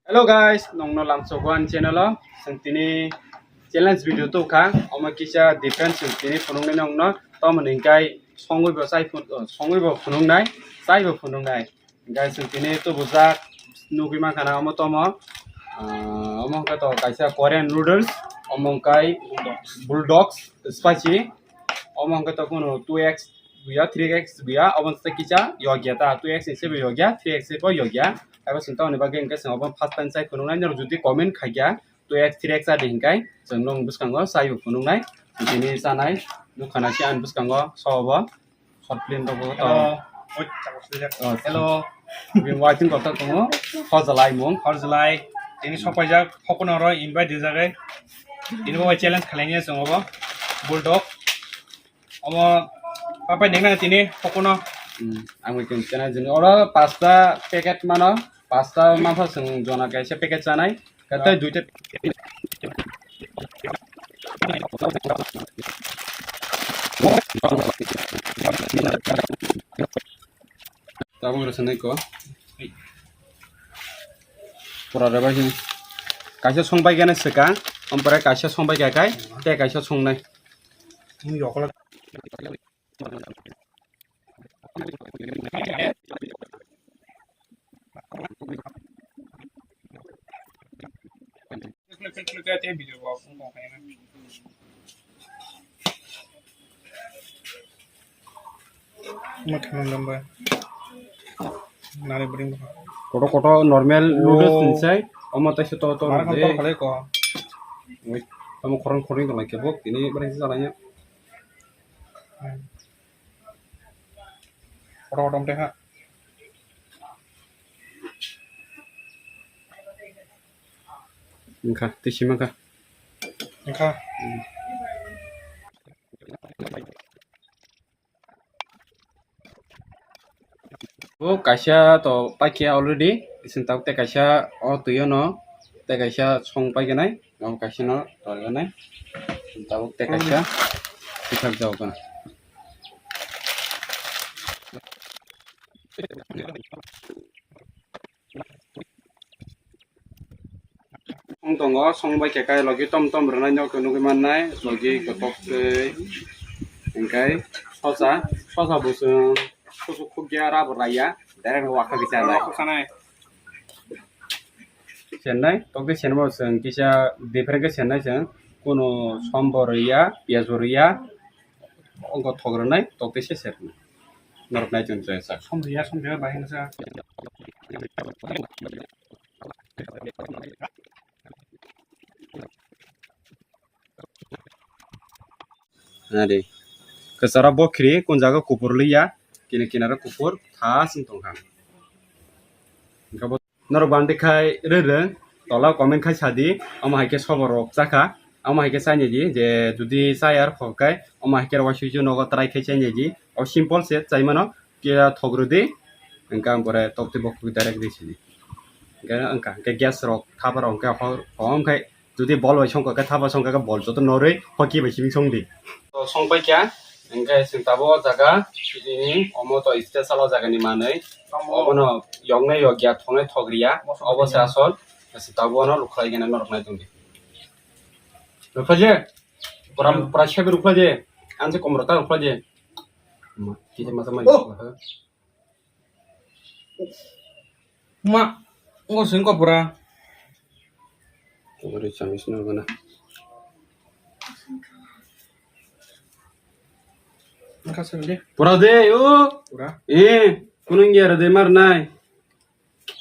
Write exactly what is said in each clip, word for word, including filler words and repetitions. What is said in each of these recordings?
Hello guys, nongno lamsogo ani channel o. Chwng tini challenge video tubukha. Omo kisa different chwng tini phunuknai nongno. Tomoni hwnkhe songwi bo chai phun-, oh, songwi bo phunuknai, chai bo phunuknai. Guys, chwng tini tubujak nugwi mankha na omo tomo. Ah, omo hwnkhe to kaisa Korean noodles, omo hwnkhe bulldogs spicy. Omo hwnkhe to kunu two X buya, three X buya, obo se kisa yokya ta, two X ni se bo yokya, three X se bo yokya. Abo chwng tamoni bagwi hwnkhe chwng obo first time chai phunuknai, norok jodi comment khaikha two X, three X chadi hwnkhe chwng nwng bwskango chai bo phunuknai, bini chanai nukha nai se ani bwskango sobo short film rok bo Hello. Wait, chakor swijak. Oh, hello. Bini waiting kotor tongo, Hojalaimung. Hojlai, tini sopaijak, Hokunoro invite rijagwi. Tini bo challenge khlainai chwng obo, bulldog. Omo papai nengna tini Hokuno. Hmm, ang bai tong kena jini. Oro pasta packet mano, pasta mapha chwng jona kaisa packet chanai. Kata duita. Tabuk rwchwnai ko. Pura rwbai hin. Kaisa songbai kena swkang, ompore kaisa songbai kha kai, tei kaisa songnai. Kotor kotor normal noodles ni sai, omo taisa to to. Oi, tamo khorang khorang tong lai kebo, tini bwrwi se jalai ya. Kotor kotor tei ha. Wngkha, tei sima kha. Wngkha. O kaisa to paikha already, ising tabuk tei kaisa o twi o no tei kaisa song paikanai, o kaisa no torganai, tabuk tei kaisa thikak jao gana. Song tongo, song bai khe kai logi tom tom rwnai nok nugui mannai, logi kotok tei hingkai sosa, sosa bo chwng kusu khukya rabo raiya, direct wakha kisa nai. Senai, tokti senmo chwng kisa different khe senai chwng, kuno sombo rwya, piyaj bo rwya, ongko thok rwnai, tokti se sernai. Norok nai chwng chwng sak. Somriya, somriya bai hinsa. Ari. Kwcharo bokhri kun jaga kupur liya, kini kinaro kupur tha sing tongkha. Norok bandi khai rwrwng, tola comment khai sadi, omo hai khe sobo rok chakha, omo hai khe chainai di, je jodi chayar khok khai, omo hai khe rwai sui nogo try khai chainai di, o simple se chaimano, kira thok rwdi, hingkha ang pore tokti bokhok direct ri sidi. Hingkha ang kha, hingkha gas rok, thapa rok hingkha hor, hom khai, jodi bol bai songkha khe, thapa songkha khe bol joto norwi, hoki bai simi songdi. To song pai kha, hingkhe chwng tabuk o jaga, ini omo to special o jaga ni manwi, obono yoknai yokya, thoknai thokriya, obo se asol, chwng tabuk ono lukhlai gana norok nai tongdi. Lukhlai je, pura, pura sebi lukhlai je, anse komro ta lukhlai je. Ma, kisa masa mai. Oh. Ma, ngo sing ko pura. Kobori chamis no gana. Angka sing de. Pura de, o. Pura. Eh, kunung ya de mar nai.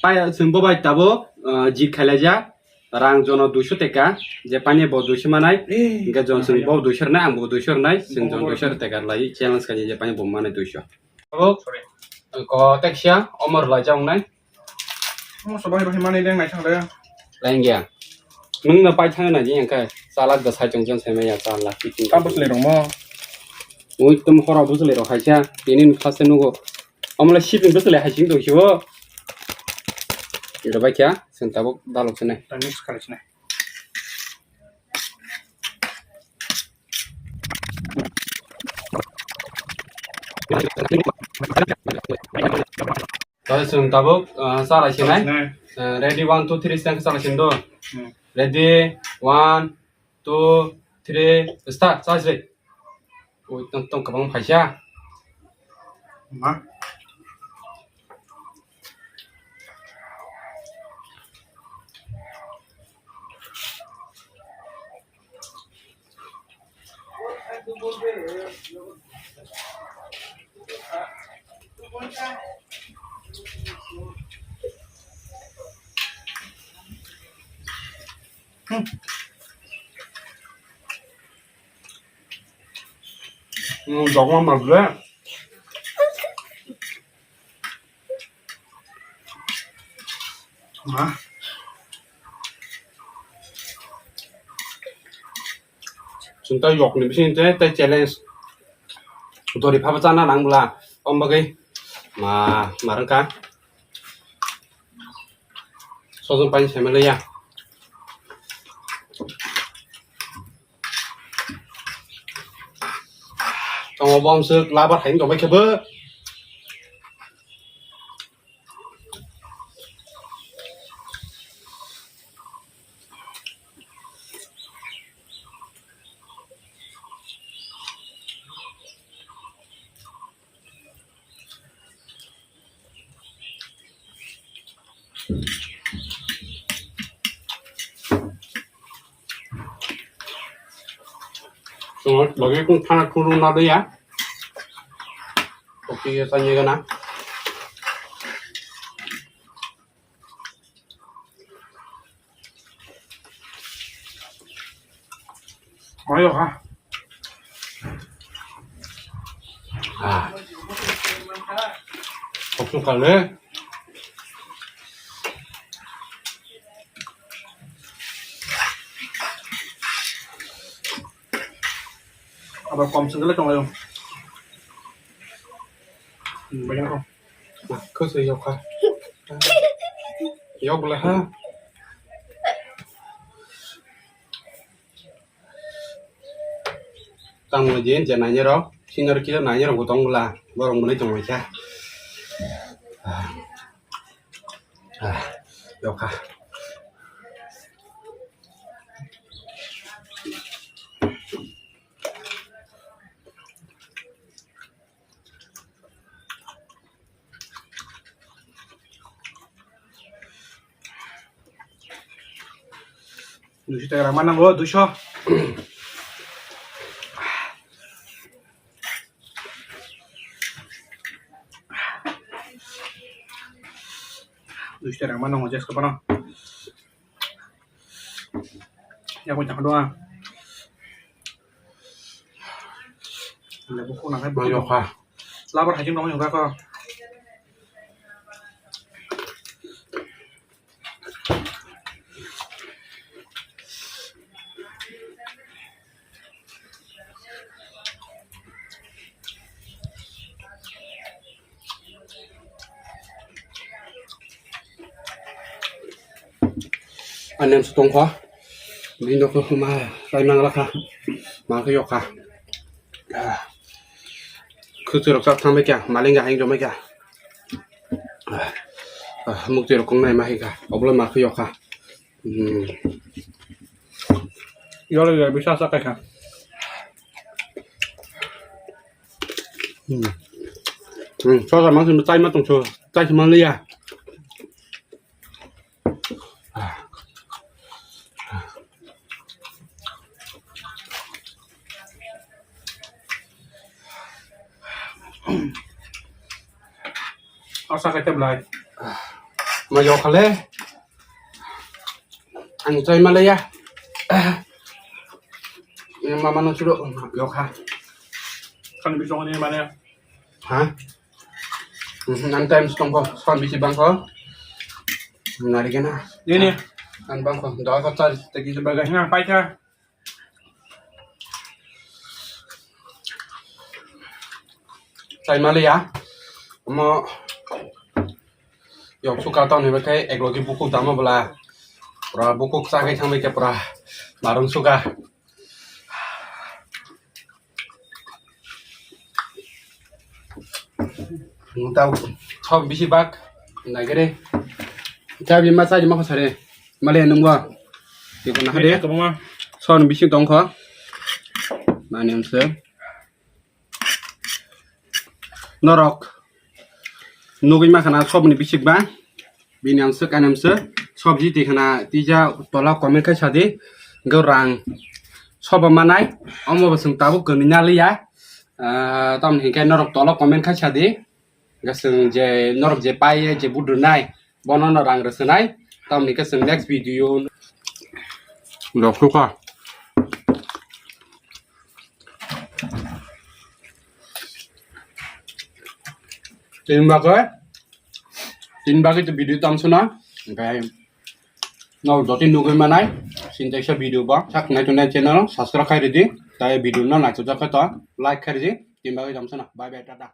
Pai, chwng bo bai tabo, ah, jik khailai jak, rang jono duiso teka, je pani bo duiso manai, eh, hingke jon chwng bo duiso rwnai, ang bo duiso rwnai, chwng jon duiso teka lai, challenge khaidi je pani bo manai duiso. Abo, ko teksia, omor lai jak wngnai. Mo sobai rohi mani leng nai thang de. Lengya. Nwng no pai thang na jing khe, salak da sai chong chong sai maya, chala, kiting. Tam bwsle rong mo. Ui, tum hora bwsle rok hai cha, tini ni first nugo. Amla shipping bwsle hai ching dong chibo. Iro bai kya, sen tabuk dalok sene. Ta mix khalai sene. Tole chwng tabuk, ah, chalai sinai. Chalai sinai. Eh, ready, one, two, three, stand, start, do. Hmm. Ready, one, two, three, start, charge rate. Ui, tong, tong, kabang phaisa. Ma. Hmm, dogma mas le. Ma. Chwng tei yokni bising tei, tei challenge. Dori phaba chana nang bwla. Om bagwi ma, ma rwngkha. Sojong pani sai manliya. Tongo bomswk labar hai wng tongbai khe bo. Chwng logwi kung thana thung rwna rwya. Kopi ye sanye gana. Mayo ha. Ah. Kopi kale. Abo kom sengkele tonglaio. Hmm, bagina ko. Khosoi yokha. Yok bole ha. Tamo je je nainai rok, senior kilo nainai rok bo tong bwla, borok mwnwi tong lai kha. Ah, yokha. Duiso taka rang ma nango, duiso. Duiso taka rang ma nango, jesko pano. Yakung chakha dua. Lebu khuna khai. Mayo kha. Labar hajing dong yung kha. Anem se tongkha. Bini nokno ma sai mang lakha. Ma khe yokha. Ah. Khwtwi rok chak thang bai kha. Maling ga hang jomai kha. Ah. Ah, muktwi rok kong nai ma hai kha. Oblo ma khe yokha. Hmm. Yole yole bisa sa kai kha. Hmm. Hmm. Sosa mang sim tai ma tong so. Tai sim liya. Asa kete belai. Ma yo khale. Ang chai ma leya. Mama no churo yo kha. Kan bisong ni mane. Ha? Mhm, ang time stong ko, son bisi bang ko. Nari kena. Ini. Ang bang ko, doa ko tar tegi sebagai. Nang pai kha. Chai maliya. Omo yok suka tong ni bakai eklogi bukuk damo bela. Pura bukuk chagai thang bai khe pura marung suka. Tau thok bisi bak nagere. Chabi ma chaji ma khosare. Male nungwa. Tiko na hade. Kwbangma. Son bisi tongkho. Mani amse. Norok. Nugui ma khana sobni bisik ba. Bini amse kani amse. Sobji tikhana tija tola comment khai sadi. Go rang. Soba manai. Omo basung tabuk kani naliya. Ah, tamni hinkai norok tola comment khai sadi. Gasung je norok je pai je budru nai. Bono no rang rwswnai. Tamni kasung next video. Rok suka. Tin bagwi, tin bagwi to video tamsuna. Oke. No, doti nugui manai. Sinta isa video ba. Sak nai tunai channel subscribe khai ridi. Tai video no nai to jaka to like khai ridi. Tin bagwi tamsuna. Bye bye, tata.